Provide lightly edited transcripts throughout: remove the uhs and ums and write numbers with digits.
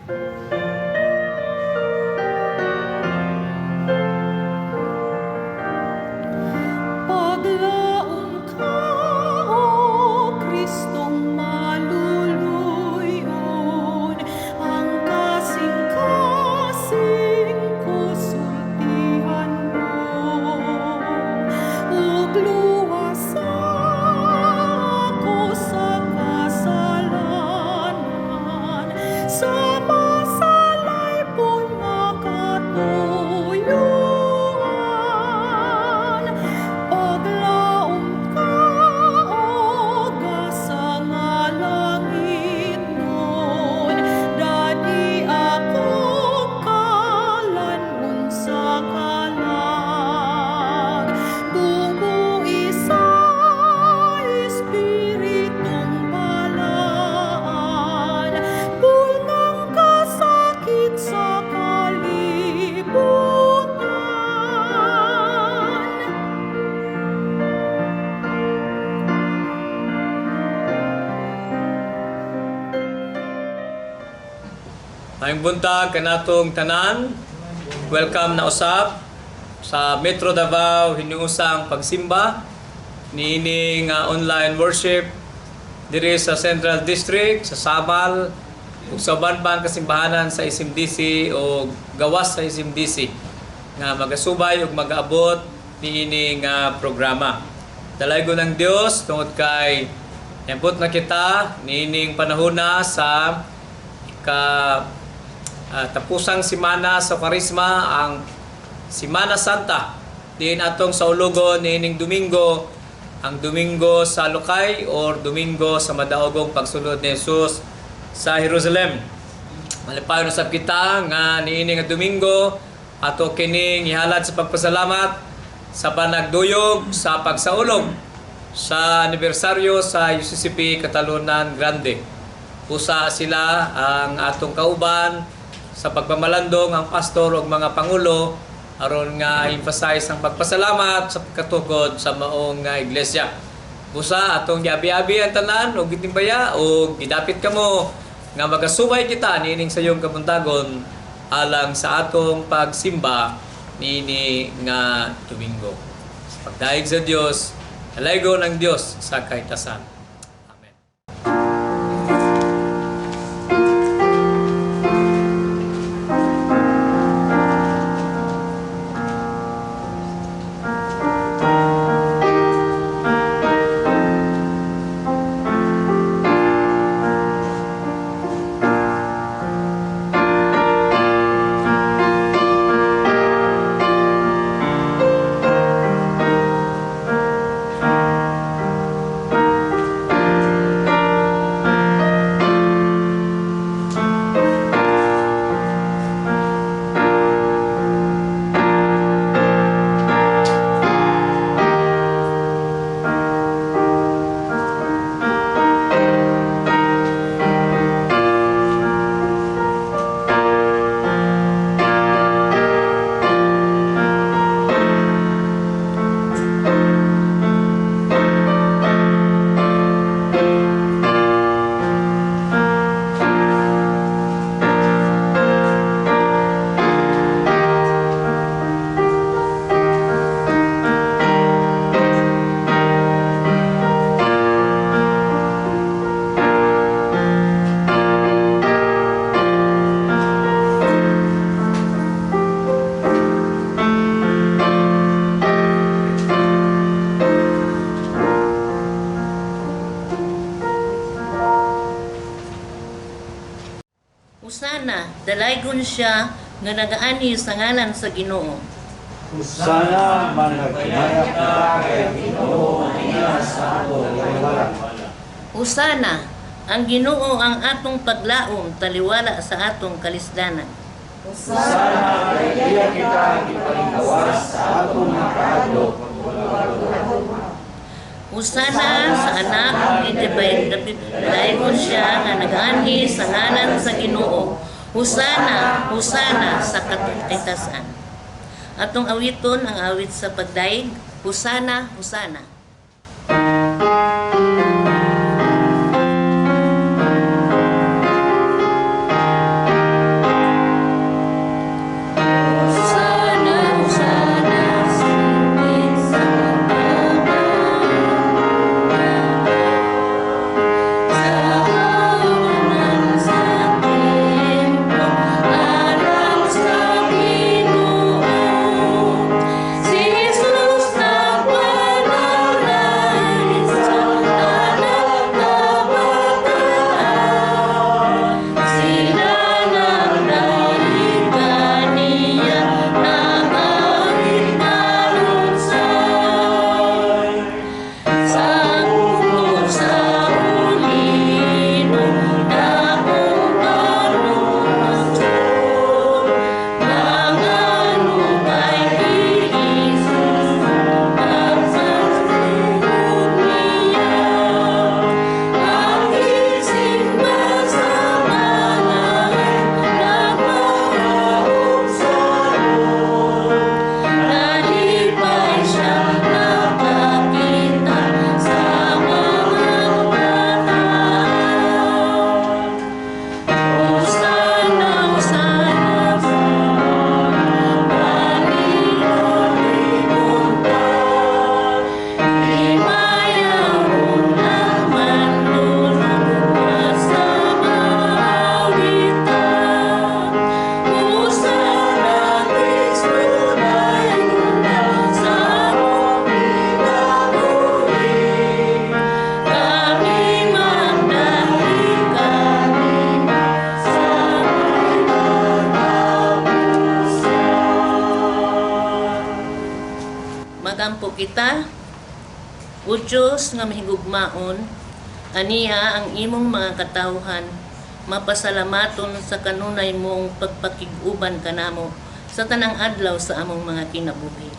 Paglaom ka, O Kristong maluluyon, ang kasing-kasing ko sultihan mo, ug luwasa ako sa kasalanan, sa masalaypon nga katuyoan. Paglaom ka, O gasa nga langitnon, dad-i ako kalan-on sa kalag. Bumui sa Espiritong Balaan, bulngang kasakit sa kalibutan. Maayong buntag kanatong tanan. Welcome na usab sa Metro Davao hinuusang pagsimba niining online worship diri sa Central District, sa Samal ug sa uban pang kasimbahanan sa SMDC o gawas sa SMDC nga magasubay ug magaabot niining programa. Dalaygon ang Dios tungod kay niabot na kita niining panahona sa ka tapusang simana sa Kwaresma, ang Simana Santa. Diin atong saulugon niining Domingo, ang Domingo sa Lukay or Domingo sa Madaogong Pagsulod ni Jesus sa Jerusalem. Malipayon usab kita nga niini nga Domingo ato kining ihalad sa pagpasalamat sa panagduyog sa pagsaulog sa anibersaryo sa UCCP Catalunan Grande. Usa sila ang atong kauban sa pagpamalandong, ang pastor ug mga pangulo, aron nga emphasize ang pagpasalamat sa pagkatukod sa maong nga iglesia. Busa atong giabi-abi ang tanan ug gitimbaya ug gidapit kamo nga magasubay kita niining sayong kabuntagon alang sa atong pagsimba niini nga Domingo. Sa pagdayeg sa Dios, dalaygon ang Dios sa kahitasan. Amen. Hosana, dalaygon siya nga nagaanhi sa ngalan sa Ginoo. Hosana, managhinayap kita kay Ginoo niya sa ato taliwala. Hosana, ang Ginoo ang atong paglaom taliwala sa atong kalisdanan. Hosana kay iya kita gipalingkawas sa atong mga kahadlok. Hosana sa anak ni David, dalaygon siya nga nagaanhi sa ngalan sa Ginoo. Hosana, hosana sa katasan. Atong awiton ang awit sa pagdayeg, Hosana, Hosana. Kita. O Diyos nga mahigugmaon, aniya ang imong mga katawhan, mapasalamaton sa kanunay mong pagpakig-uban kanamo sa tanang adlaw sa among mga kinabuhi.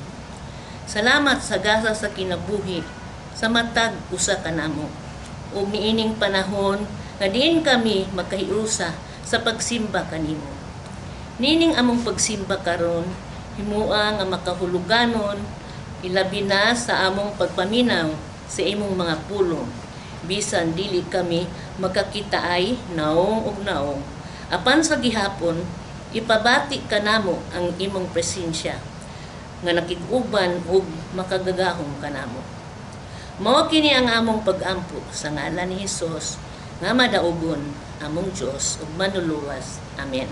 Salamat sa gasa sa kinabuhi sa matag usa kanamo. Ug niining panahon nga diin kami makahiusa sa pagsimba kanimo. Nining among pagsimba karon, himua nga makahuluganon, ilabi na sa among pagpaminaw sa imong mga pulong. Bisan dili kami makakitaay naong ug naong. Apan sa gihapon, ipabati kanamo ang imong presensya nga nakig-uban ug makagagahom kanamo. Mao kini ang among pag-ampo sa ngalan ni Hesus nga madaugon among Dios ug manluluwas. Amen.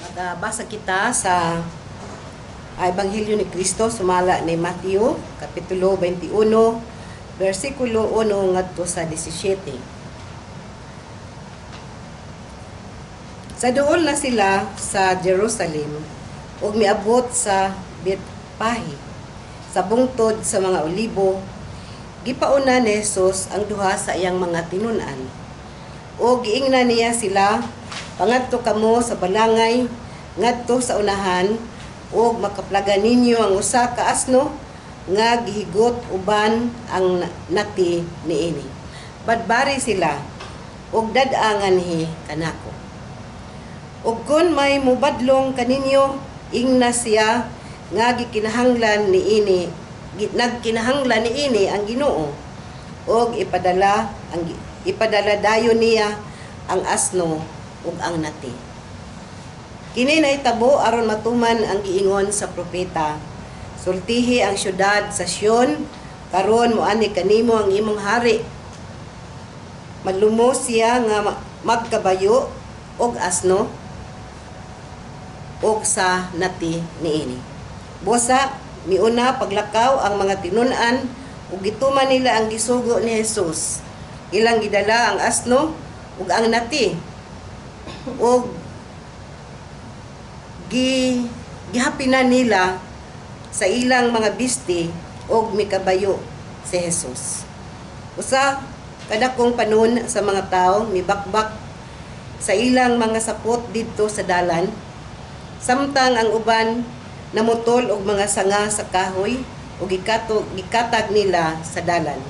Magbasa kita sa Ebanghelyo ni Kristo sumala ni Mateo kapitulo 21 bersikulo 1 ngadto sa 17. Sa duol na sila sa Jerusalem ug miabot sa Betpahi sa bungtod sa mga olibo, gipauna ni Jesus ang duha sa iyang mga tinun-an. O giingnan niya sila, "Pangadto kamo sa balangay ngadto sa unahan ug makaplagan ninyo ang usa ka asno nga gihigot uban ang nati niini. Badbari sila ug dad-a nganhi kanako. Ug kon may mubadlong kaninyo, ingna siya nga gikinahanglan niini nagkinahanglan niini ang Ginoo ug ipadala dayon niya ang asno ug ang nati. Kini nahitabo aron matuman ang giingon sa propeta: Sultihi ang syudad sa Sion, karon moani kanimo ang imong hari. Malumos siya nga magkabayo og asno og sa nati niini." Busa miuna paglakaw ang mga tinun-an ug gituman nila ang gisugo ni Jesus. Ilang gidala ang asno ug ang nati ug gihapinan nila sa ilang mga bisti ug mikabayo si Jesus. Usa kadakong panon sa mga tao mibakbak sa ilang mga sapot didto sa dalan, samtang ang uban namutol og mga sanga sa kahoy ug gikatag nila sa dalan.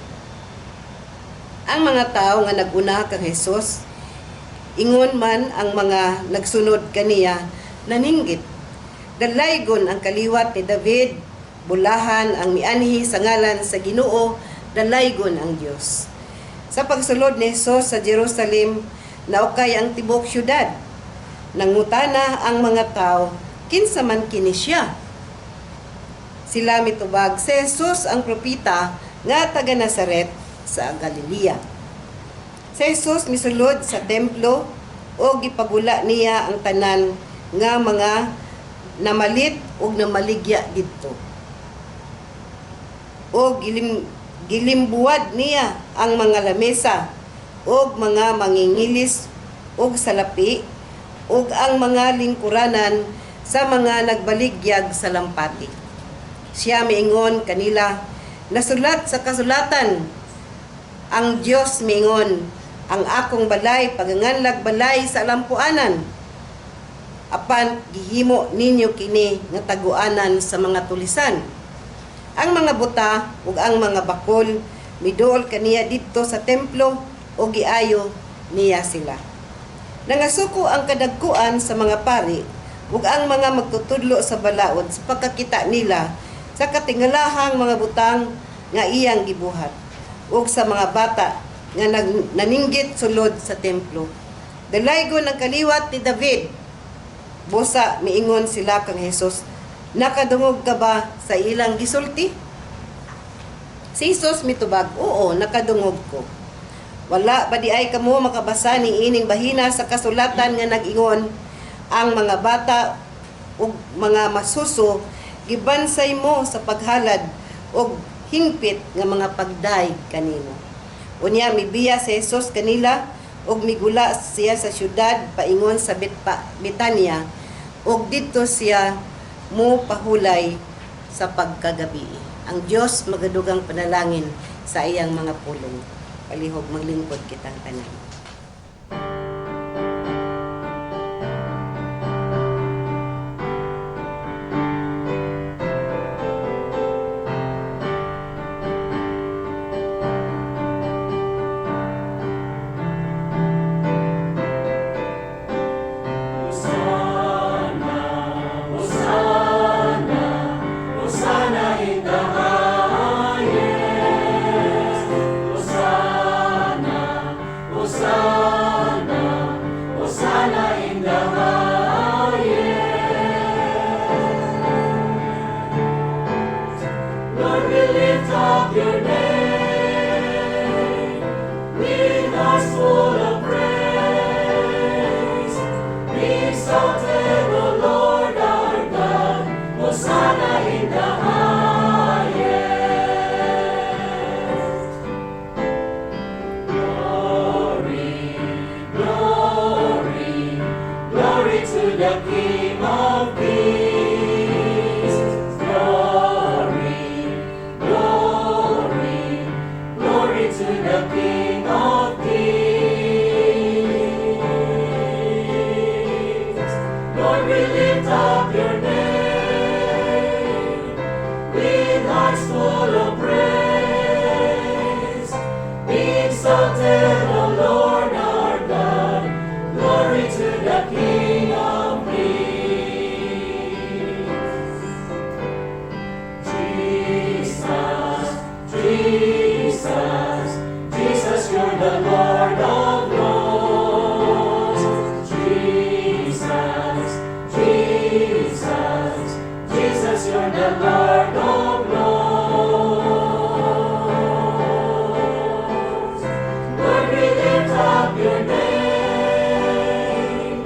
Ang mga tao nga naguna kang Jesus, ingon man ang mga nagsunod kaniya, naninggit, "Dalaygon ang kaliwat ni David! Bulahan ang mianhi sa ngalan sa Ginoo! Dalaygon ang Dios!" Sa pagsulod ni Jesus sa Jerusalem, naukay ang tibuok syudad. Nangutana ang mga tao, "Kinsa man kini siya?" Sila mitubag, "Si Jesus ang propeta nga taga Nazaret sa Galilea." Si Jesus misulod sa templo o gipagula niya ang tanan nga mga namalit ug namaligya didto. O gilimbuwad niya ang mga lamesa ug mga mangingilis og salapi ug ang mga lingkuranan sa mga nagbaligyag sa lampati. Siya miingon kanila, "Nasulat sa kasulatan, ang Dios miingon, ang akong balay paganganlag balay sa alampuanan. Apan gihimo ninyo kini nga taguanan sa mga tulisan." Ang mga buta ug ang mga bakol miduol kaniya didto sa templo ug giayo niya sila. Nangasuko ang kadagkuan sa mga pari ug ang mga magtutudlo sa balaod sa pagkakita nila sa katingalahang mga butang nga iyang gibuhat ug sa mga bata nga naninggit sulod sa templo, "Dalaygon ang kaliwat ni David!" Busa miingon sila kang Jesus, "Nakadungog ka ba sa ilang gisulti?" Si Jesus mitubag, "Oo, nakadungog ko. Wala ba di ay kamo makabasa ni ining bahina sa kasulatan nga nag-ingon, ang mga bata ug mga masuso gibansay mo sa paghalad og hingpit nga mga pagdayeg kanimo?" Unya mibiya si Jesus kanila ug migula siya sa syudad paingon sa Betania ug didto siya mo pahulay sa pagkagabii. Ang Dios magadugang panalangin sa iyang mga pulong. Palihog maglingkod kitang tanan. Lord, we lift up your name with hearts full of praise. Be exalted, O Lord our God, Hosanna in the highest. Glory, glory, glory to the King of Kings. Glory, glory, glory to the King of Kings. Lord, we lift up your name with hearts full of praise. Be exalted, O Lord our God. Glory to the King of Kings. Jesus, Jesus, Jesus, you're the Lord of Lords. Jesus, Jesus, Jesus, you're the Lord of Lords. Lord, we lift up your name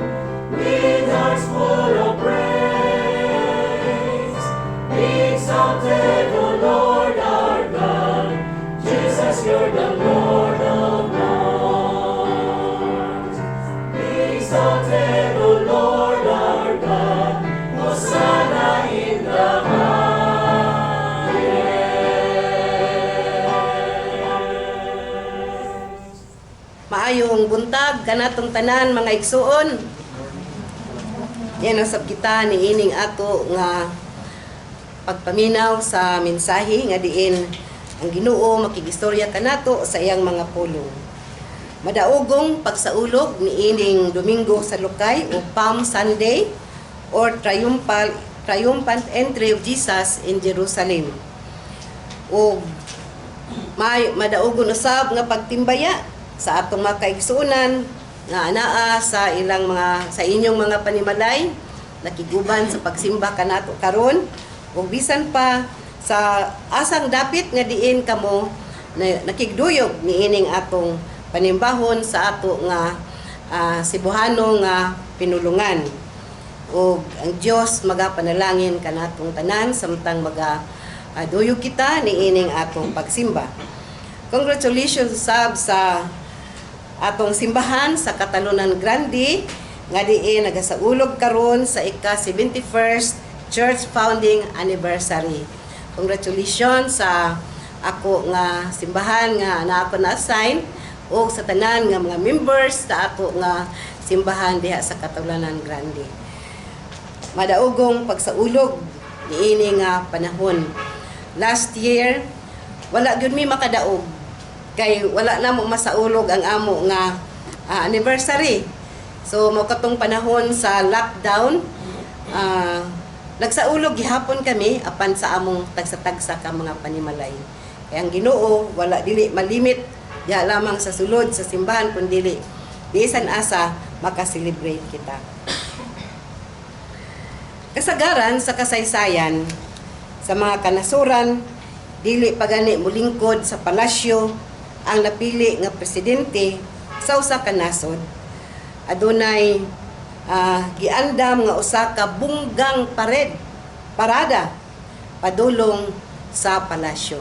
with hearts full of praise. Be exalted, O Lord our God. Jesus, you're the Lord of Lords. Be exalted, O Lord our God. Hosanna in the highest. Maayong buntag kanatong tanan, mga igsuon. Yan usab kita niining ato nga pagpaminaw sa mensahe nga diin ang Ginoo makigistorya kanato sa iyang mga pulong. Madaugong pagsaulog niining Domingo sa Lukay o Palm Sunday or triumphant entry of Jesus in Jerusalem. O may madaugon usab nga pagtimbaya sa atong mga kaigsuonan nga anaa sa ilang mga sa inyong mga panimalay, nakiguban sa pagsimba kanato karon ug bisan pa sa asang dapit nga diin kamo na, nakigduyog niining atong panimbahon sa ato nga Cebuano nga pinulungan. Ug ang Dios magapanalangin kanatong tanan samtang maga duyog kita niining atong pagsimba. Congratulations sab sa atong simbahan sa Catalunan Grande nga diin nagasaulog karon sa ika 71st Church Founding Anniversary. Congratulations sa ako nga simbahan nga naa ako na-assign ug sa tanan nga mga members sa ato nga simbahan diha sa Catalunan Grande. Madaugong pagsaulog niini nga panahon. Last year, wala gyud mi makadaog kay wala na mo masaulog ang amo nga anniversary. So mao katong panahon sa lockdown, nagsaulog gihapon kami apan sa among tagsa-tagsa ka mga panimalay. Kay ang Ginoo wala dili malimit diha lamang sa sulod sa simbahan kun dili bisan asa maka-celebrate kita. Kasagaran sa kasaysayan, sa mga kanasuran, dili pa gani mulingkod sa palasyo ang napili nga presidente sa usa ka nasod. Adunay giandam nga usa ka bunggang parada padulong sa palasyo.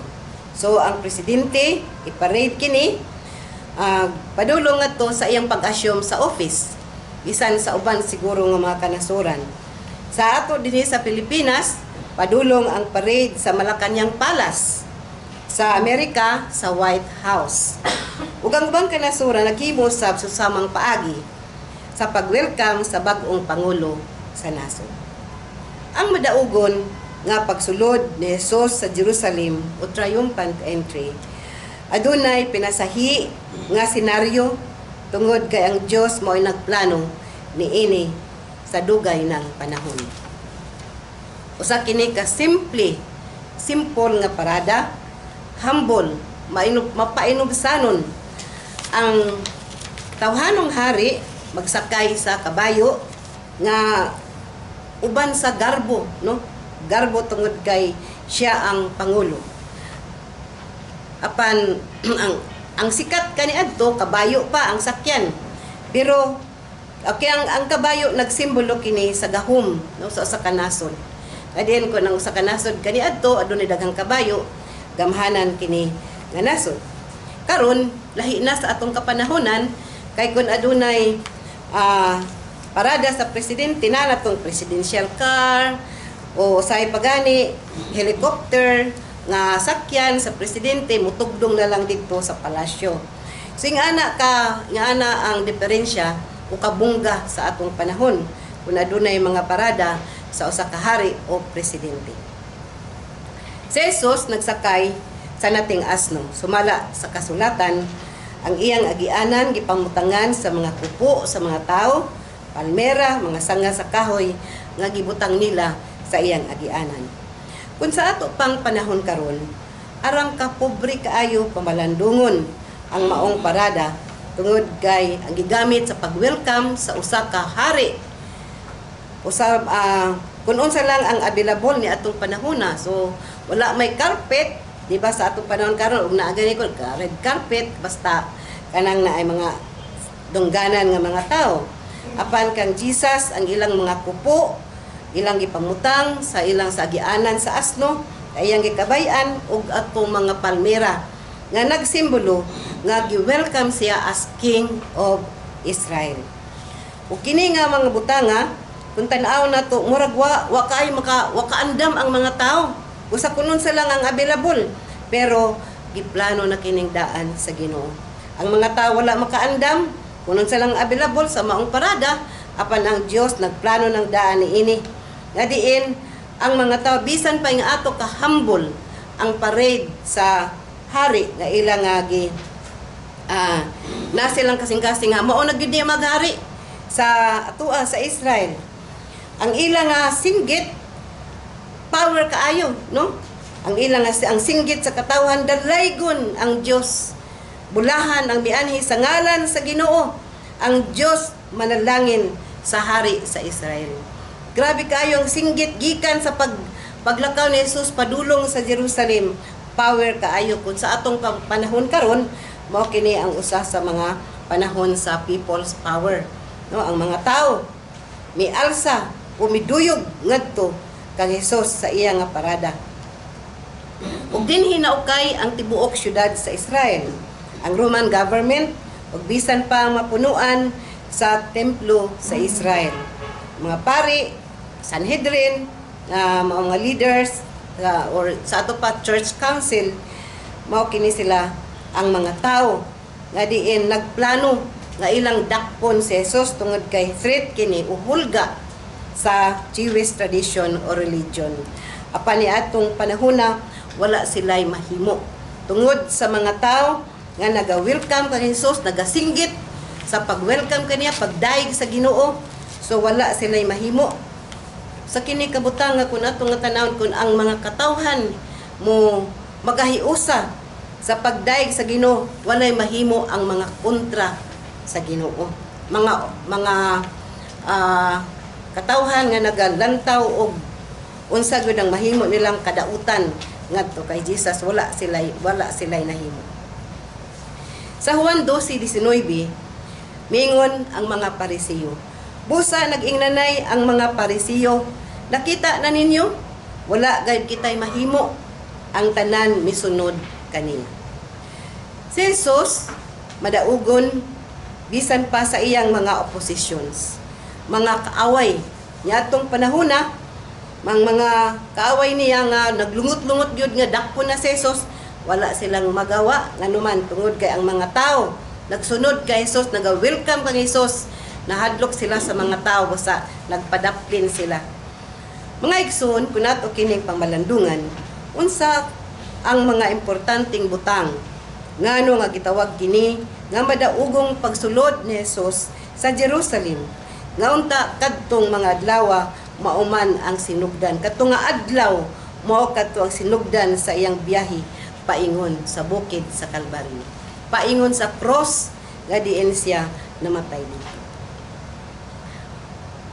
So ang presidente iparade kini padulong ngadto sa iyang pag-assume sa office. Bisan sa uban siguro nga mga kanasuran. Sa ato dinhi sa Pilipinas, Padulong ang parade sa Malacañang Palace, sa Amerika, sa White House. Ug ang ubang kanasuran naghimo sab susamang paagi sa pag-welcome sa bag-ong pangulo sa nasod. Ang madaugon nga pagsulod ni Jesus sa Jerusalem o triumphant entry, adunay pinasahi nga senaryo tungod kay ang Dios mao'y nagplano niini sa dugay ng panahon. Usa kini ka simple, simple nga parada, humble, mainub, mapainubsanon ang tawhanong hari magsakay sa kabayo nga uban sa garbo, no? Garbo tungod kay siya ang pangulo. Apan ang sikat kaniadto, kabayo pa ang sakyan. Pero okay, ang kabayo nagsimbolo kini sa gahom, no, sa usa ka nasod. Kadiyan ko nang usa ka nasod kaniadto adunay daghang kabayo, gamhanan kini nga nasod. Karon lahi na sa atong kapanahonan kay kun adunay parada sa presidente na natong presidential car o say pagani helicopter nga sakyan sa presidente, mutugdong na lang didto sa palasyo. So yung ana ka nga ana ang diferensya o kabungga sa atong panahon kung adunay mga parada sa usa ka hari o presidente. Si Jesus nagsakay sa nating asno. Sumala sa kasulatan, ang iyang agianan gipamutangan sa mga kupo sa mga tao, palmera, mga sanga sa kahoy nga gibutang nila sa iyang agianan. Kung sa ato pang panahon karon, arang ka pobre kaayo pamalandungon ang maong parada tungod kay ang gigamit sa pag-welcome sa usa ka hari, usab kun unsa lang ang available ni atong panahona. So wala may carpet, di ba, sa atong panahon karon ug naa gani ko red carpet, basta kanang naay mga dungganan nga mga tao. Apan kang Jesus, ang ilang mga kupo ilang gipamutang sa ilang sagianan sa asno, sa iyang gikabayan ug atong mga palmera nga nagsimbolo nga gi-welcome siya as King of Israel. Ug kini nga mga butanga, kung tan-aw nato, murag wa kay maka wa kaandam ang mga tao. Usa kunon sa lang ang available, pero giplano na kining daan sa Ginoo. Ang mga tao wala makaandam kunon sa lang available sa maong parada, apan ang Dios nagplano ng daan niini. Nga diin ang mga tao, bisan pa nga ato ka humble ang parade sa hari nga ila nga gi na silang kasing-kasing nga mao na gyud niya maghari sa atua sa Israel. Ang ila nga singgit, power kaayo, no? Ang ila nga ang singgit sa katawhan, "Dalaygon ang Dios. Bulahan ang mianhi sa ngalan sa Ginoo. Ang Dios manalangin sa hari sa Israel." Grabe kaayo ang singgit gikan sa paglakaw ni Jesus padulong sa Jerusalem. Power kaayo. Kung sa atong panahon karon, mao kini ang usa sa mga panahon sa people's power, no? Ang mga tao mialsa o miduyog ngadto kang Hesus sa iya nga parada. Ug dinhi naukay ang tibuok syudad sa Israel. Ang Roman government ug bisan pa ang mapunuan sa templo sa Israel. Mga pari, Sanhedrin, mga leaders or sa ato pa church council, mao kini sila ang mga tao nga diin nagplano nga ilang dakpon si Jesus tungod kay threat kini o hulga sa Jewish tradition or religion. Apan ni atong panahona, wala sila'y mahimo. Tungod sa mga tao nga naga-welcome kang Jesus, nagasinggit sa pag-welcome kaniya, pagdayeg sa Ginoo, so wala sila'y mahimo. Sa kini kabutang nga kun ato nga tanawon, kun ang mga katawhan mo magahiusa sa pagdayeg sa Ginoo, walay mahimo ang mga kontra sa Ginoo. Mga katawhan nga nagalantaw og unsa gyud ang mahimo nilang kadautan ngadto kay Jesus, wala sila nahimo. Sa Juan 12:19, mingon ang mga Parisiyo. Busa nag-ingnanay ang mga Parisiyo, "Nakita na ninyo, wala gayud kitay mahimo, ang tanan misunod kaniya." Si Jesus madaugon bisan pa sa iyang mga oppositions, mga kaaway niadtong panahona. Mang mga kaaway niya nga naglungot-lungot gyud nga dakpo na si Jesus, wala silang magawa nganuman tungod kay ang mga tao nagsunod kay Jesus, naga-welcome kang Jesus, nahadlok sila sa mga tao basta nagpadaplin sila. Mga igsoon, kun ato kining pamalandungan, unsa ang mga importanteng butang ngano nga gitawag kini nga madaugong pagsulod ni Jesus sa Jerusalem, nga unta kadtong mga adlaw mauman ang sinugdan, kadtong nga adlaw mao kadto ang sinugdan sa iyang biyahe paingon sa bukid sa Kalbaryo, paingon sa cross nga diin siya namatay dito?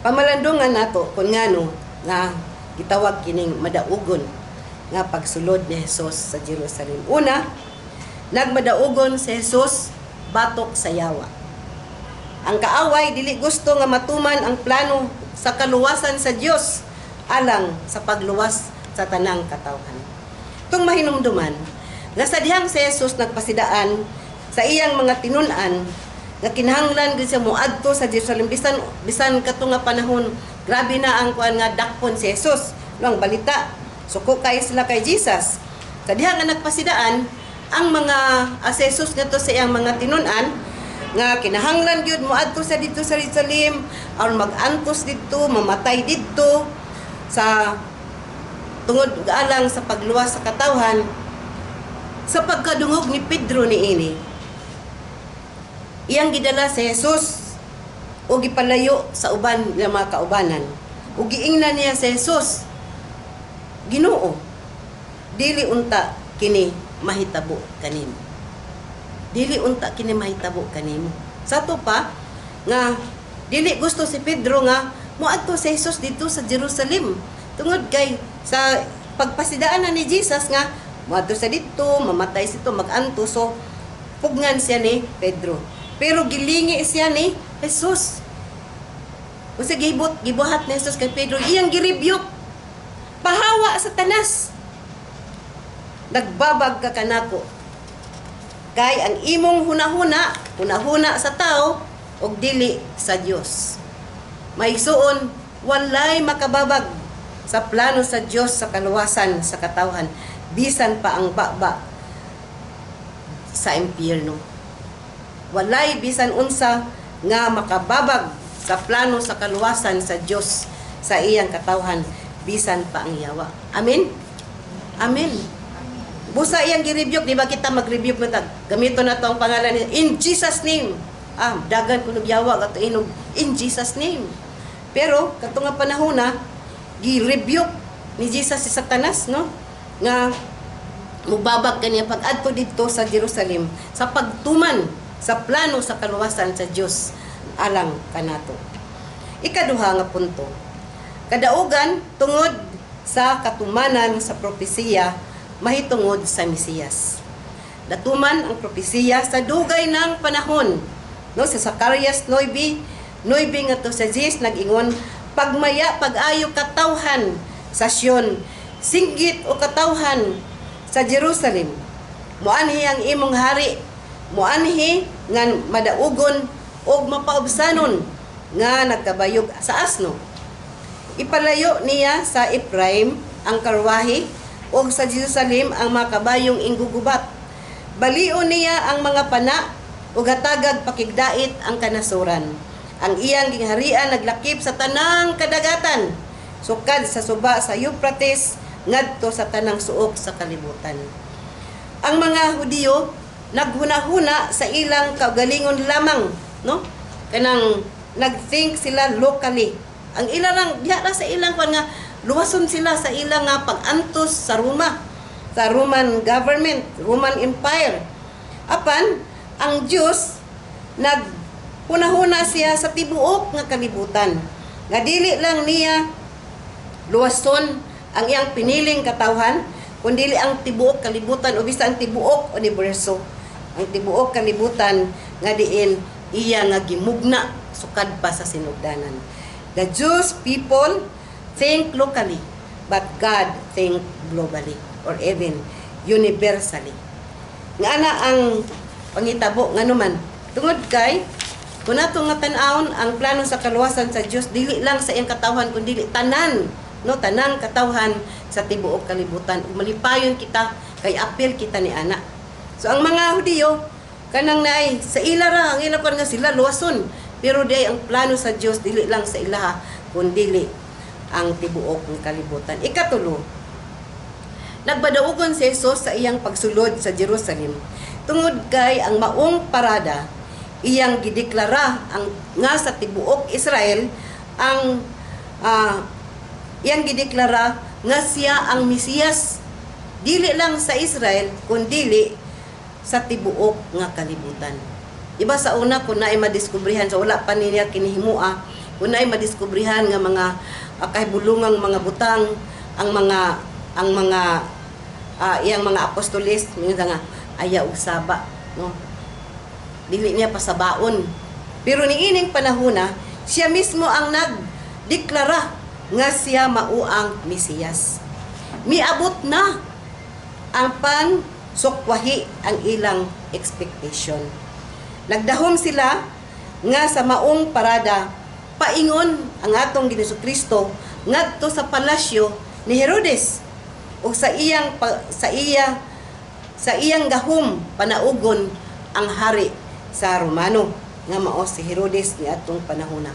Pamalandungan nato kung ngano nga gitawag kining madaugon nga pagsulod ni Jesus sa Jerusalem. Una, nagmadaugon si Jesus batok sa yawa. Ang kaaway dili gusto nga matuman ang plano sa kaluwasan sa Dios alang sa pagluwas sa tanang katawhan. Tung mahinumduman nga sa dihang si Jesus nagpasidaan sa iyang mga tinun-an nga kinahanglan gyud siya moadto sa Jerusalem bisan bisan kato nga panahon, grabe na ang kuan nga dakpon si Jesus, no? Ang balita, suko kay sila kay Jesus. Sa diha nga nagpasidaan ang mga si Jesus ngadto sa iyang mga tinun-an nga kinahanglan gyud moadto sa didto sa Jerusalem aron mag-antos didto, mamatay didto sa tungod alang sa pagluwas sa katawhan. Sa pagkadungog ni Pedro niini, iyang gidala si Jesus o gipalayo sa uban nga mga kaubanan ug giingnan niya si Jesus, "Ginoo, dili unta kini mahitabo kanimo. Dili unta kini mahitabo kanimo." Sa ato pa nga dili gusto si Pedro nga moadto si Jesus dito sa Jerusalem tungod kay sa pagpasidaan na ni Jesus nga moadto sa dito, mamatay sito, maganto, so pugnan siya ni Pedro. Pero gilingi siya ni Jesus. Unsa gibot gibuhat ni Jesus kay Pedro? Iyang girebuke, "Pahawa, Satanas. Nagbabag ka kanako. Kay ang imong hunahuna, hunahuna sa tao ug dili sa Dios." Maigsuon, walay makababag sa plano sa Dios sa kaluwasan sa katawhan, bisan pa ang baba sa impyerno. Walay bisan unsa nga makababag sa plano sa kaluwasan sa Dios sa iyang katawhan, bisan pa ang yawa. Amen. Amen. Busa iyang gi-rebuke, di ba kita mag-rebuke man tag? Gamito na to ang pangalan niya. "In Jesus' name." Ah, dagan kunog yawa kato inog "In Jesus' name." Pero kato nga panahon na gi-rebuke ni Jesus si Satanas, no? Nga mubabag kaniya pag-adto didto sa Jerusalem sa pagtuman sa plano sa kaluwasan sa Dios alang kanato. Ikaduha nga punto. Kadaugan tungod sa katumanan sa propesiya mahitungod sa Mesiyas. Natuman ang propesiya sa dugay ng panahon. No, sa Zacarias 9:9 ngadto sa 10, nag-ingon, "Pagmaya pag-ayo, katawhan sa Sion, singgit o katawhan sa Jerusalem. Muanhi ang imong hari, muanhi nga madaugon og mapaubsanon nga nagkabayog sa asno." Ipalayo niya sa Ephraim ang karwahe ug sa Jerusalem ang mga kabayong inggugubat. Balion niya ang mga pana ug hatagag pakigdait ang kanasuran. Ang iyang gingharian naglakip sa tanang kadagatan, sukad sa suba sa Euphrates ngadto sa tanang suok sa kalibutan. Ang mga Hudiyo naghunahuna sa ilang kaugalingon lamang, no? Kanang nag-think sila locally. Ang ila lang diha ra sa ilang kwan nga luwason sila sa ilang nga pag-antos sa Roma, sa Roman government, Roman Empire. Apan ang Dios nag hunahuna siya sa tibuok nga kalibutan. Nga dili lang niya luwason ang iyang piniling katawhan, kundi ang tibuok kalibutan o bisa ang tibuok universo. Ang tibuok kalibutan nga diin iya nga gimugna sukad pa sa sinugdanan. The Jews people think locally, but God think globally or even universally. Nga ana ang pangitabo, nganuman tungod kay kung nato nga tan-awon ang plano sa kaluwasan sa Dios, dili lang sa iyang katawhan kundi tanan no, tanang katawhan sa tibuok kalibutan. Ug malipayon kita kay apil kita ni ana. So ang mga Hudiyo kanang naay sa ila ra ang ila kuan nga sila luwason, pero di ang plano sa Dios dili lang sa ilaha kundili ang tibuok ng kalibutan. Ikatulo, nagbadaugon si Jesus sa iyang pagsulod sa Jerusalem tungod kay ang maong parada iyang gideklara ang nga sa tibuok Israel ang iyang gideklara nga siya ang Mesiyas, dili lang sa Israel kundili sa tibuok nga kalibutan. Iba sa una, kung naay madiskubrihan sa wala pa niya kinihimua, kung naay madiskubrihan nga mga kahibulungang mga butang ang mga iyang mga apostoles, minsan nga aya og saba, no, dili niya pasabaon. Pero niining panahona, siya mismo ang nagdeklara nga siya mao ang Mesiyas. Miabot na ang pan sukwahi ang ilang expectation. Nagdahom sila nga sa maong parada paingon ang atong Ginoong Kristo ngadto sa palasyo ni Herodes ug sa iyang sa iyang gahom panaugon ang hari sa Romano nga mao si Herodes ni atong panahona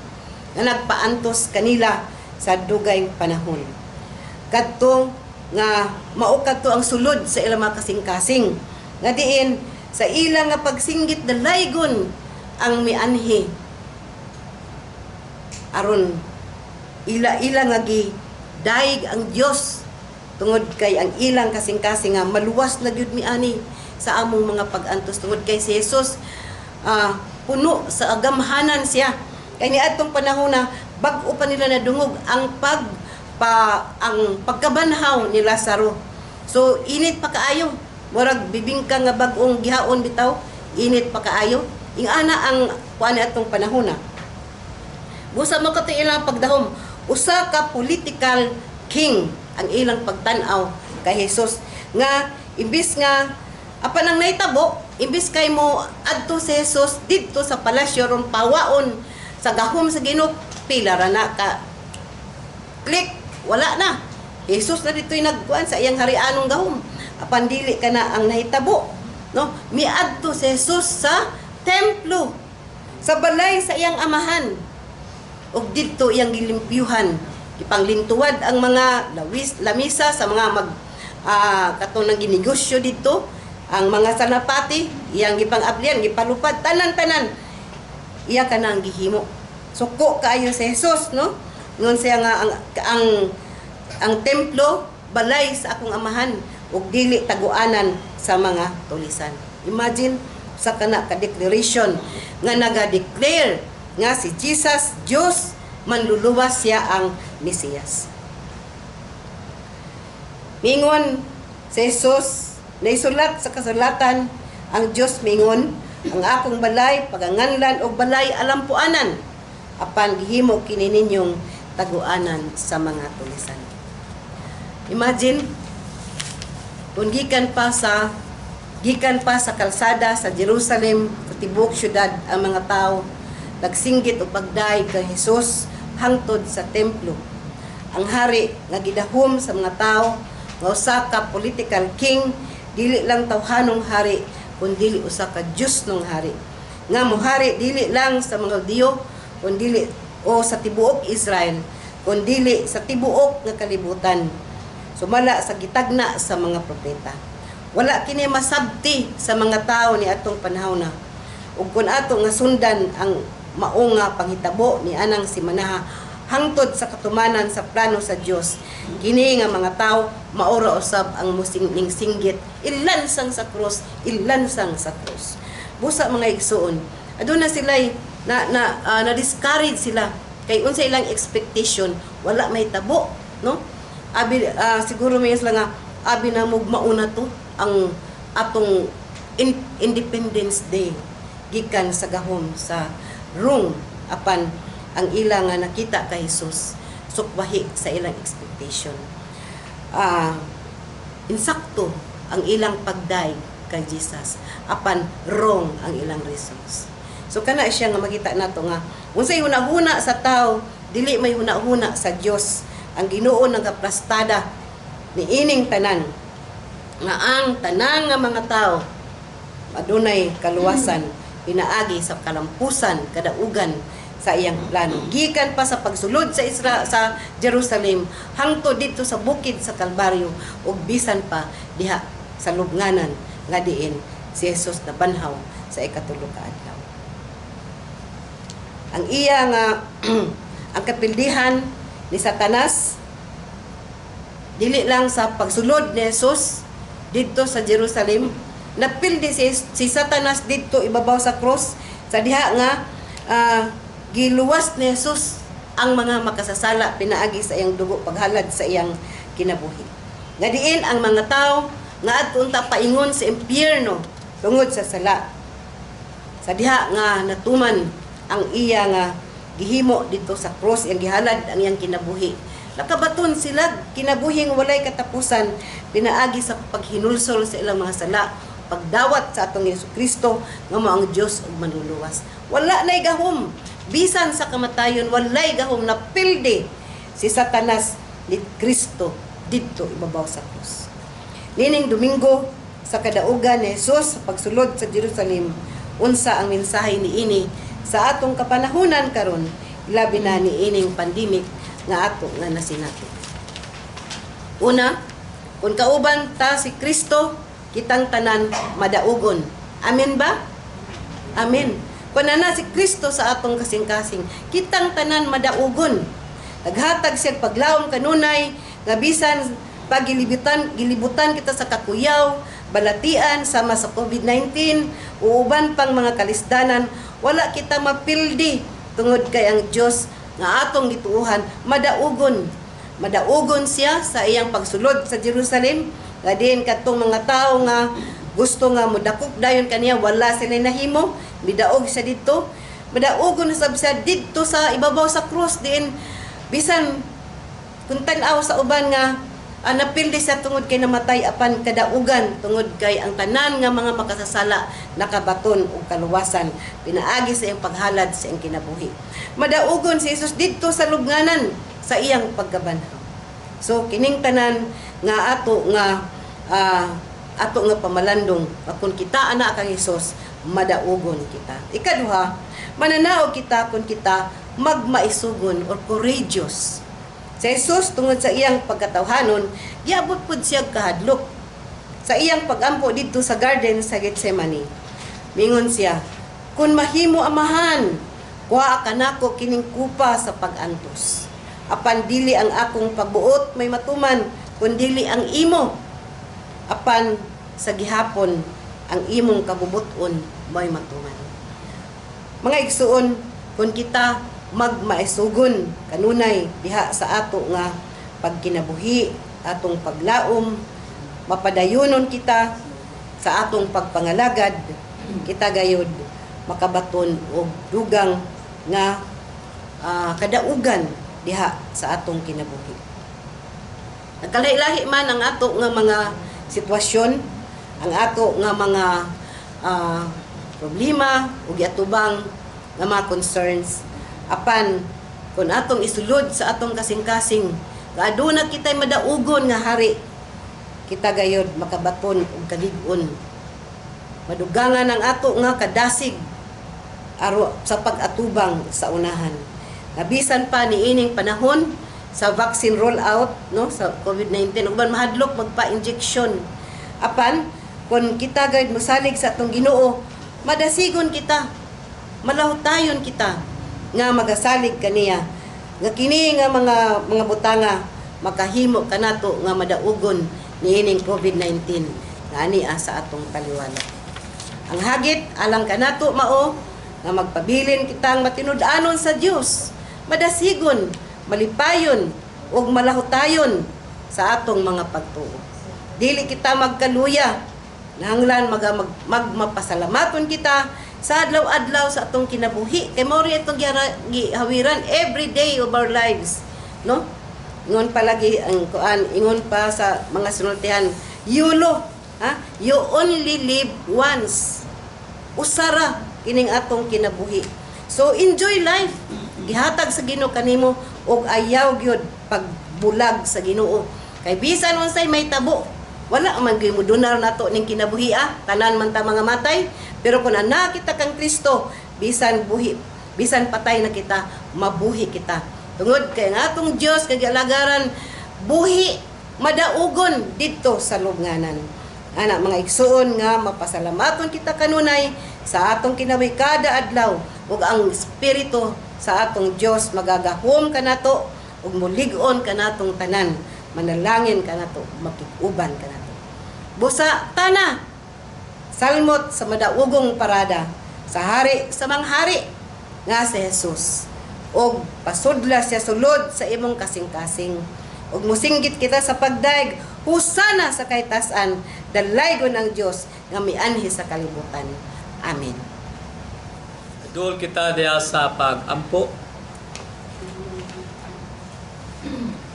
nga nagpaantos kanila sa dugay panahon. Kadto nga mao kadto ang sulod sa ilang mga kasing-kasing nga diin sa ilang nga pagsinggit dalaygon ang mianhi aron ila-ila nga gi daig ang Dios tungod kay ang ilang kasing-kasing nga maluwas na gyud miani sa among mga pag-antos tungod kay si Jesus puno sa agamhanan siya. Kay niadtong panahon na bag-o pa nila nadungog ang pagkabanhaw ni Lazaro. So init pa kaayo, murag bibingka nga bag-ong gihaon bitaw, init pa kaayo. Ingana ang kuan atong panahon na. Busa mo kato ilang pagdahom. Usa ka political king ang ilang pagtan-aw kay Jesus nga imbis nga apan ang nahitabo, imbis kay mo adto si Jesus didto sa palasyo ron pawaon sa gahom sa Ginoo, pila ra na ka click, wala na. Jesus na dito'y nagkuan sa iyang harianong gahom. Apan dili ka na ang nahitabo, no? Miadto si Jesus sa templo, sa balay sa iyang amahan ug didto iyang gilimpyuhan, gipanglintuwad ang mga lawis lamisa sa mga mag katong nang ginegosyo didto, ang mga sanapati iyang gipang-ablian, gipalupad tanan-tanan, iya ka na ang gihimo. Suko kaayo si Jesus, no? Ngon siya nga ang templo balay sa akong amahan ug dili taguanan sa mga tulisan. Imagine sa kana ka declaration nga naga-declare nga si Jesus Dios manluluwas, siya ang Mesiyas. Mingon si Jesus, naisulat sa kasulatan, ang Dios mingon, "Ang akong balay paganganlan og balay alampuanan, apan gihimo kini ninyong taguanan sa mga tulisan." Imagine kung gikan pa sa kalsada sa Jerusalem, sa tibuok syudad, ang mga tao nagsinggit og pagdayeg kay Jesus hangtod sa templo. Ang hari nga gidahom sa mga tao nga usa ka political king, dili lang tawhanong hari kundili usa ka Diosnong hari nga mohari dili lang sa mga Hudiyo kundili o sa tibuok Israel kundili sa tibuok nga kalibutan sumala sa gitagna sa mga propeta. Wala kini masabti sa mga tao ni atong panahon na. Ug kun ato nga sundan ang mao nga panghitabo ni anang simanaha hangtod sa katumanan sa plano sa Dios, kini nga mga tao maura usab ang musing ning singgit, "Ilansang sa krus, ilansang sa krus." Busa, mga igsuon, aduna sila na na na discourage sila kay unsa ilang expectation wala may tabo, no? Abi siguro may sila nga abi na mo mauna to ang atong Independence Day gikan sa gahom sa Rome. Apan ang ila nga nakita kay Jesus sukwahi sa ilang expectation. Insakto ang ilang pagdayeg kay Jesus apan wrong ang ilang results. So kana siya nga makita nato nga unsay hunahuna sa tao dili may hunahuna sa Dios. Ang Ginoo nagaplastada niining tanan nga ang tanan nga mga tao adunay kaluwasan pinaagi sa kalampusan kadaugan sa iyang plano gikan pa sa pagsulod sa sa Jerusalem hangtod didto sa bukid sa Kalbaryo ug bisan pa diha sa lubnganan nga diin si Jesus nabanhaw sa ikatulo ka adlaw. Ang iya nga ang kapildihan ni Satanas dili lang sa pagsulod ni Jesus didto sa Jerusalem, napildi si Satanas didto ibabaw sa cross sa diha nga giluwas ni Jesus ang mga makasasala pinaagi sa iyang dugo, paghalad sa iyang kinabuhi. Nga diin ang mga tao nga adto unta paingon sa impyerno tungod sa sala. Sa diha nga natuman ang iya nga gihimo dito sa cross, iyang gihalad ang iyang kinabuhi, nakabaton sila kinabuhing walay katapusan pinaagi sa paghinulsol sa ilang mga sala, pagdawat sa atong Hesus Kristo nga mao ang Dios ug manluluwas. Wala nay gahom bisan sa kamatayon, walay gahom, napildi si Satanas ni Kristo didto ibabaw sa krus. Nining Domingo sa kadaugan ni Jesus sa pagsulod sa Jerusalem, unsa ang mensahe niini sa atong kapanahunan karon, labi na niining pandemic nga ato nga nasinati? Una, kung kauban ta si Kristo, kitang tanan madaugon. Amen ba? Amen. Kung ana si Kristo sa atong kasing-kasing, kitang tanan madaugon. Naghatag siya paglaom kanunay, nga bisan pagilibutan gilibutan kita sa kakuyaw, balatian sama sa COVID-19, o uban pang mga kalisdanan, wala kita mapildi tungod kay ang Dios nga atong gituohan madaugon. Madaugon siya sa iyang pagsulod sa Jerusalem, nga diin kadtong mga tawo nga gusto nga modakop dayon kaniya, wala sila nahimo, midaog siya didto. Madaugon sab siya didto sa ibabaw sa cross, diin bisan kung tan-aw sa uban nga napildi siya tungod kay namatay, apan kadaugan tungod kay ang tanan nga mga makasasala nakabaton og kaluwasan pinaagi sa iyang paghalad sa iyang kinabuhi. Madaugon si Jesus didto sa lubnganan sa iyang pagkabanhaw. So kining tanan nga ato nga pamalandong, kung kita ana kang Hesus, madaugon kita. Ikaduha, mananaog kita kung kita magmaisugon or courageous. Sa Jesus, tungod sa iyang pagkatawhanon, giabot pud siya kahadlok. Sa iyang pagampo didto sa garden sa Gethsemane, mingon siya, "Kung mahimo, Amahan, kuha kanako kining kupa sa pag-antos. Apan dili ang akong pagbuot may matuman, kundili ang imo." Apan sa gihapon ang imong kabubuton may matuman. Mga igsuon, kung kita magmaisugon kanunay diha sa ato nga pagkinabuhi, atong paglaom, mapadayonon kita sa atong pagpangalagad, kita gayod makabaton og dugang nga kadaugan diha sa atong kinabuhi. Nagkalahi-lahi man ang ato nga mga sitwasyon, ang ato nga mga problema ug giatubang nga mga concerns. Apan kung atong isulod sa atong kasing-kasing nga aduna kitay madaugon nga hari, kita gayod makabaton og kalig-on. Madugangan ang ato nga kadasig aro sa pag-atubang sa unahan. Nabisan pa niining panahon sa vaccine rollout, no, sa COVID-19, uban mahadlok magpa-injection. Apan kung kita gayud mosalig sa atong Ginoo, madasigon kita, malahutayon kita nga magasalig kaniya. Nga kini nga mga butanga makahimo kanato nga madaugon niining COVID-19 nga ani sa atong taliwala. Ang hagit alang kanato mao nga magpabilin kitang matinud-anon sa Dios, madasigon, malipayon ug malahutayon sa atong mga pagtuo. Dili kita magkaluya, nahanglan magmapasalamaton kita sa adlaw-adlaw sa atong kinabuhi. Kay mao rin itong gihawiran every day of our lives, no? Ingon palagi ang kuan, ingon pa sa mga sinultihan, YOLO, ha? You only live once. Usara kining atong kinabuhi. So enjoy life. Gihatag sa Ginoo kanimo Ug ayaw gyud pagbulag sa Ginoo. Kay bisan unsay may tabo, wala man gyud modunar nato ning kinabuhi ah, tanan man ta mga matay, pero kung ana kita kang Kristo, bisan buhi, bisan patay na kita, mabuhi kita. Tungod kay ang atong Dios kay gialagaran buhi madaugon didto sa lubnganan. Ana mga igsuon nga mapasalamaton kita kanunay sa atong kinabuhi kada adlaw ug ang espiritu sa atong Dios magagahom kanato ug mulig-on kanatong tanan, manalangin kanato, makig-uban kanato. Busa tana salmot sa madaugong parada sa hari sa manghari nga si Jesus og pasudla siya sulod sa imong kasing-kasing ug mosinggit kita sa pagdaig, husana sa kaytasan, dalaygon ang Dios nga mianhi sa kalibutan. Amen. Duol kita diha sa pag-ampo.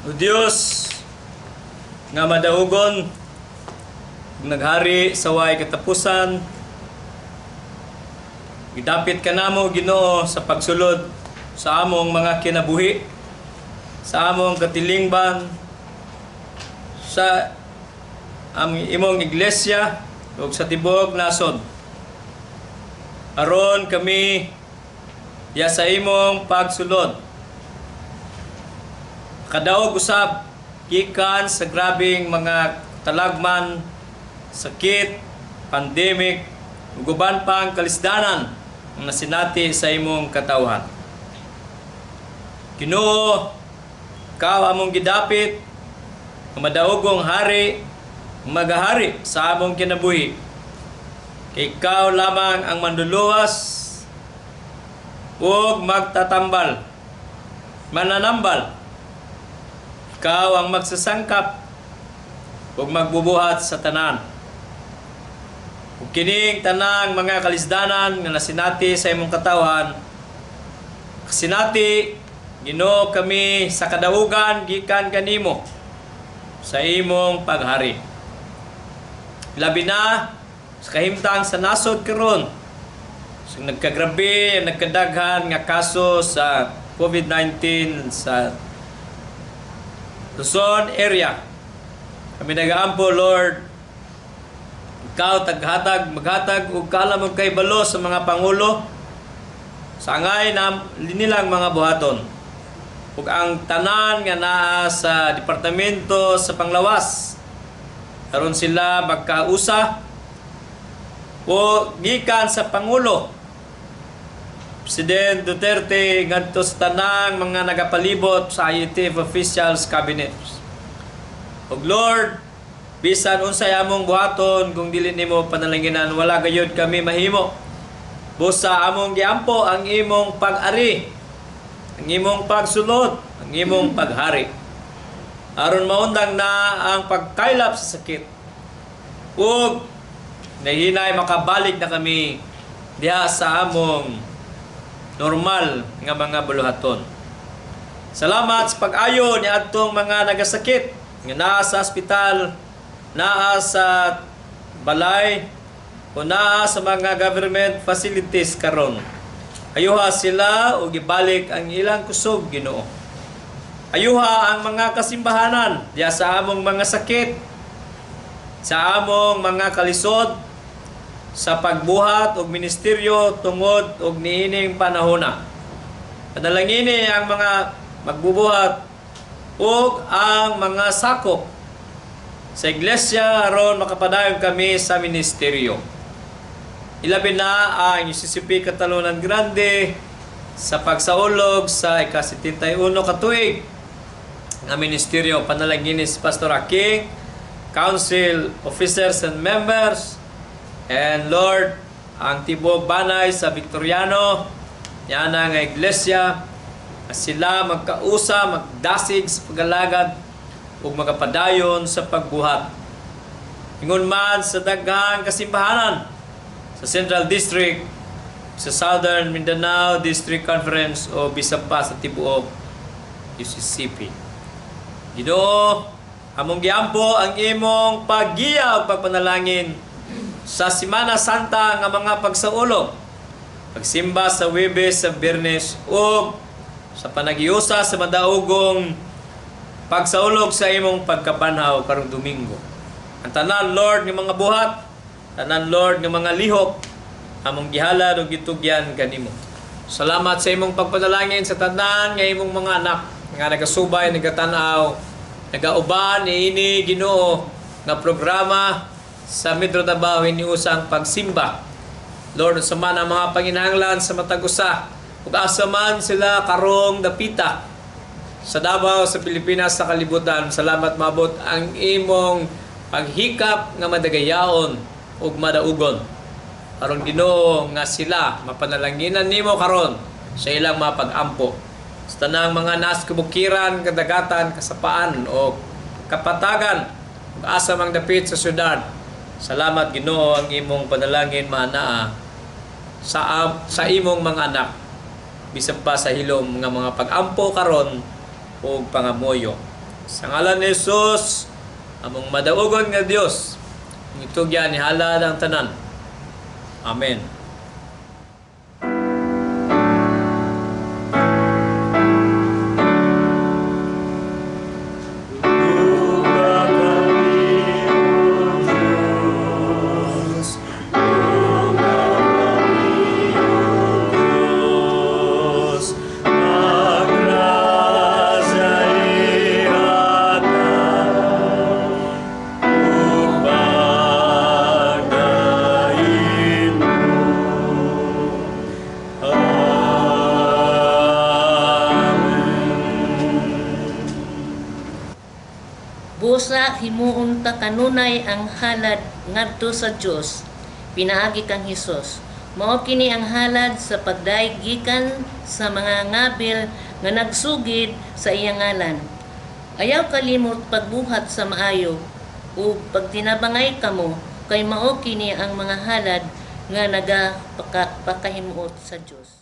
O Dios nga madaugon, naghari sa way katapusan, gidapit ka namo, Ginoo, sa pagsulod sa among mga kinabuhi, sa among katilingban, sa among imong iglesia ug sa tibuok nasod, aron kami diya sa imong pagsulod kadaog usab gikan sa grabeng mga talagman, sakit, pandemic ug uban pang kalisdanan ang nasinati sa imong katawhan. Ginoo, ikaw among gidapit, ang madaogong hari, ang magahari sa among kinabuhi. Kay ikaw lamang ang manluluwas ug magtatambal, mananambal. Ikaw ang magsasangkap ug magbubuhat sa tanan. Ug kining tanang mga kalisdanan nga nasinati sa imong katawhan, kasinati, Ginoo, kami sa kadaugan gikan kanimo sa imong paghari. Labi na sa kahimtang sa nasod karon, sa nagkagrabe, nagkadaghan nga kaso sa COVID-19 sa Luzon area. Kami nagaampo, Lord, ikaw taghatag, maghatag og kaalam ug kahibalo sa mga pangulo sa angay na nilang mga buhaton. Ug ang tanan nga naa sa departamento sa panglawas aron sila magkausa o gikan sa pangulo President Duterte ngadto sa tanang mga nagapalibot sa IATF officials, cabinet. Ug Lord, bisan unsay among buhaton kung dili nimo panalanginan, wala gayud kami mahimo. Busa among giampo ang imong pag-ari, ang imong pagsulod, ang imong paghari. Aron maundang na ang pagkaylap sa sakit. Ug nahinay makabalik na kami diha sa among normal nga mga buluhaton. Salamat sa pag-ayo ni adtong mga nagasakit nga naa sa ospital, naa sa balay, o naa sa mga government facilities karon. Ayuha sila ug ibalik ang ilang kusog, Ginoo. Ayuha ang mga kasimbahanan diya sa among mga sakit, sa among mga kalisod, sa pagbuhat og ministeryo tungod og niining panahona. Panalangini ang mga magbubuhat ug ang mga sakop sa iglesia aron makapadayon kami sa ministeryo. Ilabi na ang UCCP Catalunan Grande sa pagsaulog sa ika-71 katuig nga ministeryo. Panalangini si Pastor Aking, council officers and members, and Lord, ang tibuok banay sa Victoriano, yan ang iglesia, nga sila magkausa, magdasig sa pag-alagad, ug magapadayon sa pagbuhat. Ingon man sa daghang kasimbahanan sa Central District, sa Southern Mindanao District Conference o bisan pa sa tibuok UCCP. Ginoo, among giampo ang imong paggiya ug pagpanalangin sa Simana Santa nga mga pagsaulog, pagsimba sa Webes, sa Biyernes ug Sa panaghiusa sa madaugong pagsaulog sa imong pagkabanhaw karong Domingo. Ang tanan, Lord, nga mga buhat, tanan, Lord, nga mga lihok, among gihalad ug gitugyan kanimo. Salamat sa imong pagpanalangin sa tanan nga imong mga anak nga nagasubay, nagatan-aw, nagauban niini, Ginoo, nga programa sa Metro Davao Hiniusang Pagsimba. Lord, unsa man ang mga panginahanglan sa matag usa ug asa man sila karong dapita sa Davao, sa Pilipinas, sa kalibutan. Salamat maabot ang imong paghikap nga madagayaon ug madaugon. Aron, Ginoo, nga sila mapanalanginan nimo karon sa ilang mga pag-ampo. Sa tanang mga naas kabukiran, kadagatan, kasapaan o kapatagan ug asa mang dapit sa syudad. Salamat, Ginoo, ang imong panalangin maanaa sa imong mga anak bisan pa sa hilom nga mga pag-ampo karon ug pangamuyo. Sa ngalan ni Jesus, among madaugon nga Dios, ngitugyan ni halad ang tanan. Amen. Busa himuon ta kanunay ang halad ngadto sa Dios pinaagi kang Hesus. Mao kini ang halad sa pagdayeg gikan sa mga ngabil nga nagsugid sa iyang ngalan. Ayaw kalimot pagbuhat sa maayo ug pagtinabangay kamo kay mao kini ang mga halad nga nagapakahimuot sa Dios.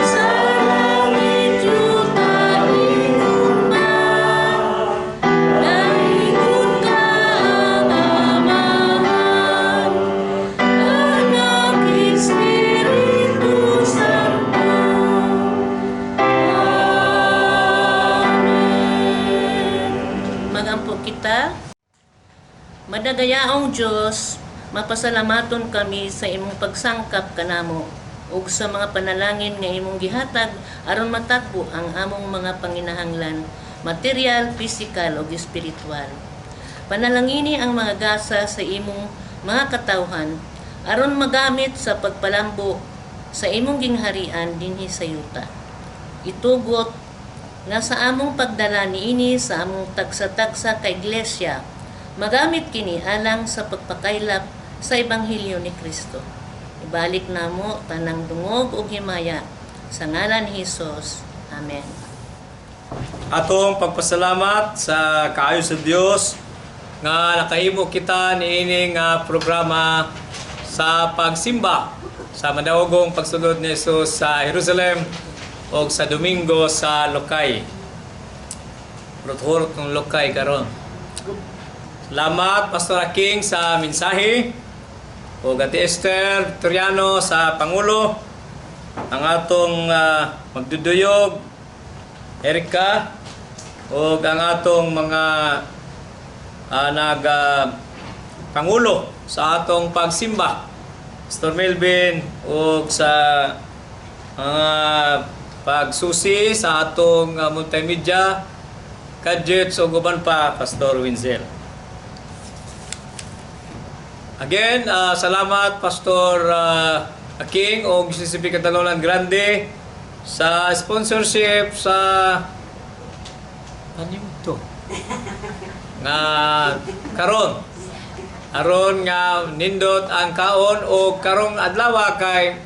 Sa langit yuta ingon Dahigon ka ang Amahan, Anak, Espiritu Santo. Amen. Magampo kita. Madagayaong Diyos, mapasalamaton kami sa imong pagsangkap kanamo ug sa mga panalangin nga imong gihatag aron matagbo ang among mga panginahanglan, material, physical ug espiritual. Panalangini ang mga gasa sa imong mga katawhan aron magamit sa pagpalambo sa imong gingharian dinhi sa yuta. Itugot nga sa among pagdala niini sa among tagsa-tagsa ka iglesia, magamit kini alang sa pagpakaylap sa ebanghelyo ni Kristo. Ibalik namo tanang dungog ug himaya sa ngalan ni Hesus. Amen. Atong pagpasalamat sa kaayo sa Dios nga nakahimo kita niini nga programa sa pagsimba sa madaogong pagsulod ni Jesus sa Jerusalem o sa Domingo sa Lokay. Hurot-hurot ng lukay karon. Salamat, Pastor Aking, sa mensahe. O Ate Esther Victoriano sa Pangulo. Ang atong magduduyog, Erika. O ang atong mga nag Pangulo sa atong pagsimba. Pastor Melvin o sa mga pagsusi sa atong multimedia gadgets o uban pa, Pastor Winzel. Again, salamat, Pastor Aking o CCP Catalonan Grande, sa sponsorship sa ano yung to? Nga karon aron nga nindot ang kaon o karong adlaw kay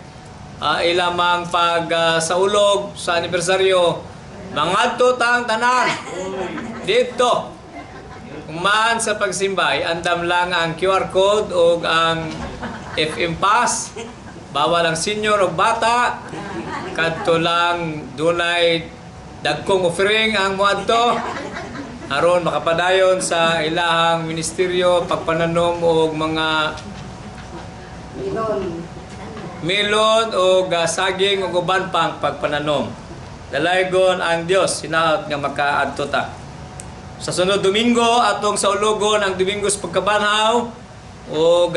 ilamang pag saulog sa anibersaryo, mangadto tang tanan dito man sa pagsimba. Andam lang ang QR code o ang FM Pass. Bawal ang senior o bata. Kadto lang dunay dagkong offering ang moadto aron makapadayon sa ilahang ministeryo pagpananom og mga Milon. Melon o saging ug uban pang pagpananom. Dalaygon ang Dios hinaot nga makaadto ta. Sa sunod Domingo atong saulugon ang Domingo sa pagkabanhaw ug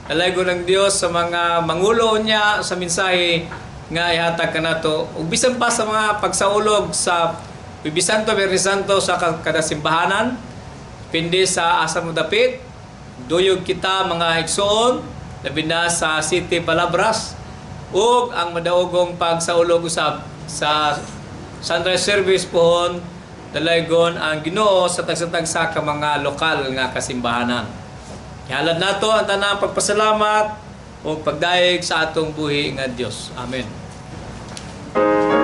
dalaygon ang Dios sa mga mangulo niya sa mensahe nga ihatag kanato ug bisan pa sa mga pagsaulog sa Huwebes Santo, Biyernes Santo sa kada simbahanan, pindi sa asa mo dapit, duyog kita mga igsoon, labi na sa City Palabras, ug ang madaogong pagsaulog usab sa sunrise service pohon, dalaygon ang Ginoo sa tagsa-tagsa ka mga lokal nga kasimbahanan. Ihalad nato ang tanang pagpasalamat ug pagdayeg sa atong buhi nga Dios. Amen. Sa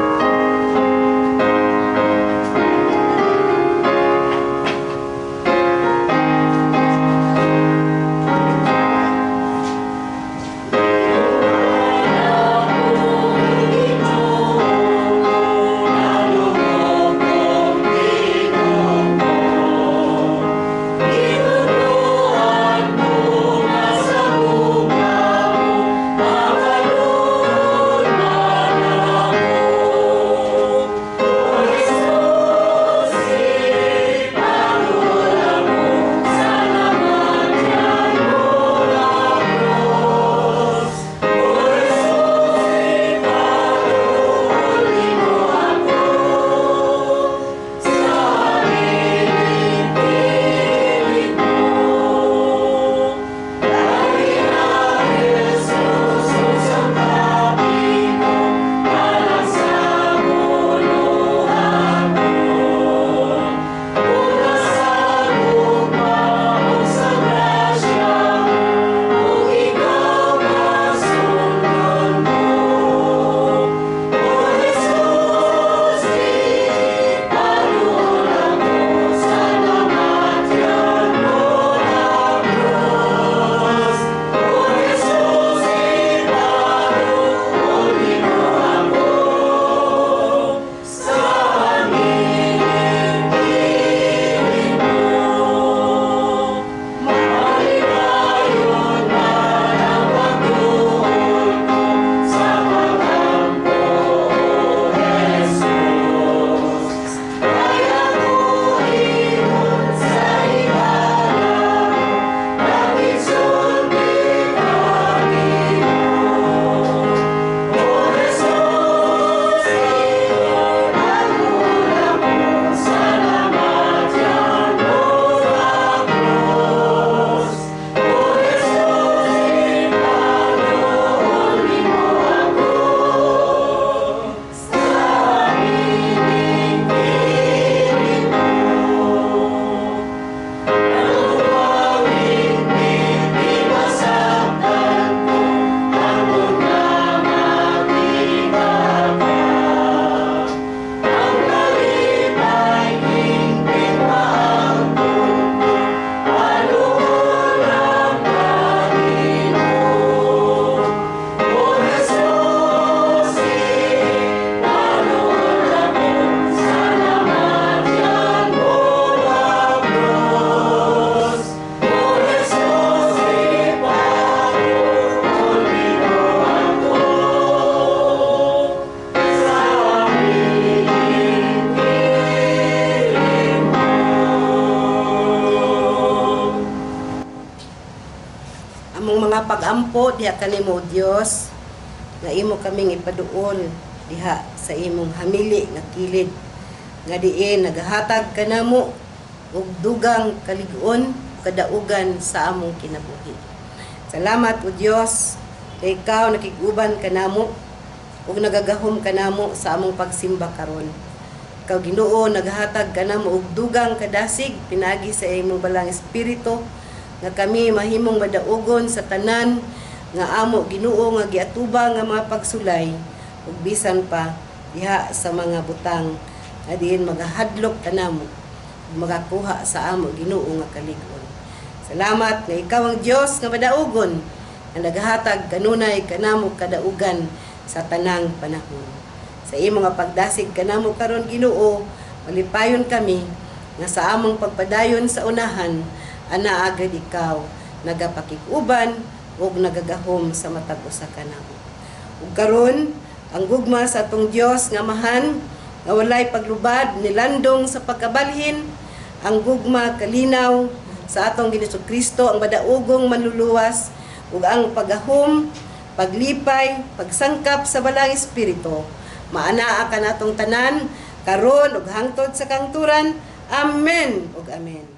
Among mga pagampo diha kanimo, Dios, nga imo kaming ipaduol diha sa imong hamili nga kilid nga diin nagahatag kanamo og dugang kalig-on, kadaugan sa among kinabuhi. Salamat, O Dios, kay ikaw nakig-uban kanamo ug nagagahom kanamo sa among pagsimba karon. Ikaw, Ginoo, naghatag kanamo og dugang kadasig pinaagi sa imong Balaang Espiritu nga kami mahimong madaugon sa tanan nga amo, Ginoo, nga giatubang nga mga pagsulay ug bisan pa diha sa mga butang nga diin magahadlok kanamo ug magakuha sa amo, Ginoo, nga kalig-on. Salamat nga ikaw ang Dios nga madaugon nga naghatag kanunay kanamo kadaugan sa tanang panahon. Sa imo nga pagdasig kanamo karon, Ginoo, malipayon kami nga sa among pagpadayon sa unahan anaa gid ikaw nagapakig-uban ug nagagahom sa matag usa kanamo. Ug karon, ang gugma sa atong Dios nga Amahan nga walay paglubad nilandong sa pagkabalhin, ang gugma kalinaw sa atong Ginoong Kristo ang madaugong manluluwas, ug ang paggahom, paglipay, pagsangkap sa Balaang Espiritu maanaa kanatong tanan karon ug hangtod sa kangturan. Amen ug amen.